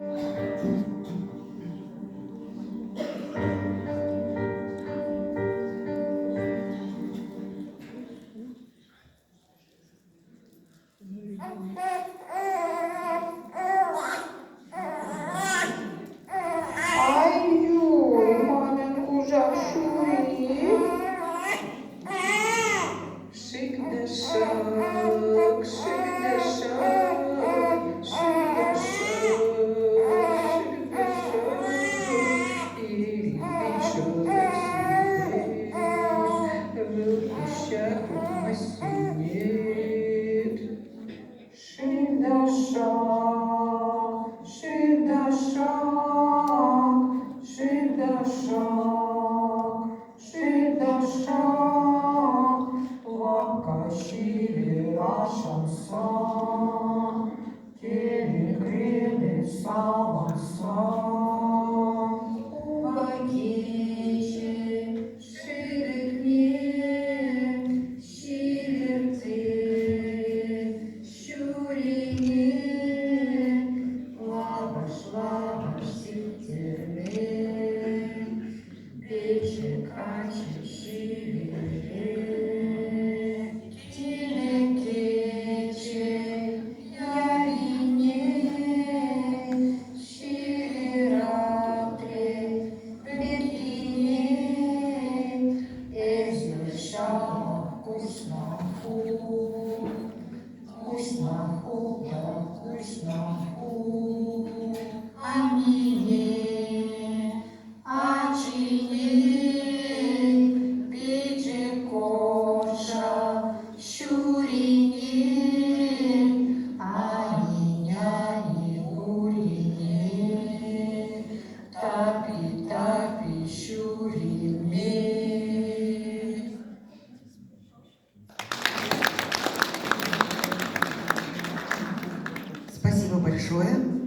Ай-юй, манӑн кушак ҫури. Шик те шак, шик те шак, шик те шак, шик те шак, ирхи чӑлах сӳнет, вӑл куҫа хупма сӗнет. Шик та шак, шик та шак, шик та шак, шик та шак, лапка ҫиле ашӑнса, тӗлӗкре савӑнса. Упа килчӗ шӗвекне ҫилӗртсе ҫӳрене лапӑш-лапӑш сиктерме. Пӗчӗк ачи ҫилене тӗлӗкеччӗ ярине ҫывӑратрӗ пепкине. Эсӗ ҫамрӑк куҫна хуп, куҫна хуп та куҫна хуп. Аннене Ачине пӗчӗк кошка ҫурине, ани-ани урине, тапи-тапи ҫурине. Спасибо большое.